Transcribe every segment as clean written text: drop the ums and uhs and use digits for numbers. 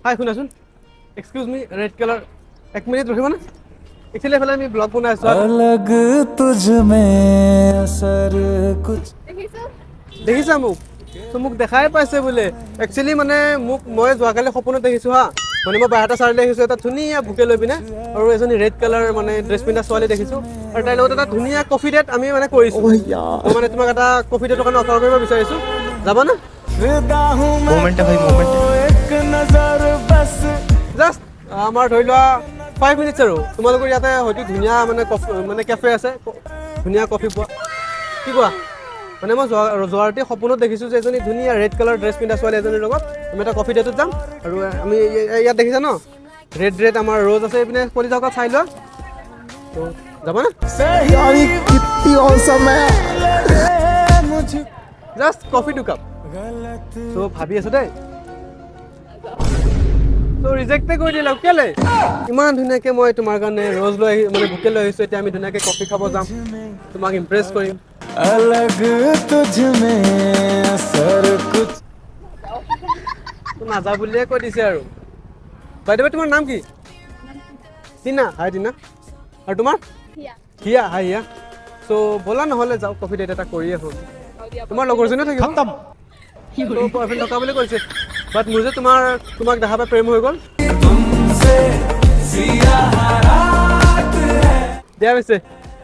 হাই, শুনাচোন, এক্সকিউজ মি, red colour, এক minute ৰখিবনে? Actually এইফালে আমি ব্লগ বনাই আছোঁ। अलग तुझ में असर कुछ। দেখিছো। দেখিছা মোক? ত' মোক দেখাই পাইছে বোলে। একচুৱেলি মানে মোক মই যোৱাকালি সপোনত দেখিছোঁ হা, মানে মই বাইহাটা চাৰিআলি দেখিছোঁ, এটা ধুনীয়া বুকে লৈ পিনে আৰু এজনী ৰেড কালাৰ মানে ড্ৰেছ পিন্ধা ছোৱালী দেখিছোঁ আৰু তাইৰ লগত এটা ধুনীয়া কফি ডেট আমি মানে কৰিছোঁ। মই মানে তোমাক এটা কফি ডেটৰ কাৰণে অফাৰ কৰিব বিচাৰিছোঁ, যাবানে? फिदा हूँ मैं। मोमेंट है भाई, मोमेंट है। एक नजर बस। জাষ্ট আমাৰ ধৰি লোৱা 5 মিনিটছ আৰু তোমালোকৰ ইয়াতে হয়তো ধুনীয়া মানে কফি মানে কেফে আছে, ধুনীয়া কফি পোৱা। কি কোৱা? মানে মই যোৱা যোৱা ৰাতি সপোনত দেখিছোঁ যে এজনী ধুনীয়া ৰেড কালাৰ ড্ৰেছ পিন্ধা ছোৱালী এজনীৰ লগত আমি এটা কফি ডেটত যাম আৰু আমি ইয়াত দেখিছা ন, ৰেড ৰেড আমাৰ ৰ'জ আছে এইপিনে, কলিজা চাই লোৱা। ত' যাবানে? यार, ये कितनी औसम है! मुझे জাষ্ট কফি 2 কাপ। गलत। চ' ভাবি আছোঁ দেই। ত' ৰিজেক্টে কৰি দিলা কেলে? ইমান ধুনীয়াকৈ মই তোমাৰ কাৰণে ৰ'জ লৈ আহি মানে বুকে লৈ আহিছোঁ। এতিয়া আমি ধুনীয়াকৈ কফি খাব যাম, তোমাক ইমপ্ৰেছ কৰিম। अलग तुझ में असर कुछ। নাযা বুলিয়ে কৈ দিছে আৰু। বাইদেউ, তোমাৰ নাম কি? টিনা। হাই টিনা। আৰু তোমাৰ? হিয়া। হিয়া, হাই হিয়া। চ' ব'লা নহ'লে যাওঁ, কফি ডেট এটা কৰি আহোঁ। তোমাৰ লগৰজনীও থাকিব। खत्म। বয়ফ্ৰেণ্ড থকা বুলি কৈছে, বাট মোৰ যে তোমাক দেখা পাই প্ৰেম হৈ গ'ল। सियाह रात है। দিয়া পিছে,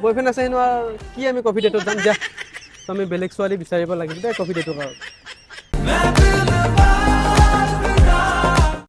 বয়ফ্ৰেণ্ড আছে হেনো আৰু কি আমি কফি ডেটত যাম? দিয়া। ত' আমি বেলেগ ছোৱালী বিচাৰিব লাগিব দেই কফি ডেটৰ কাৰণে।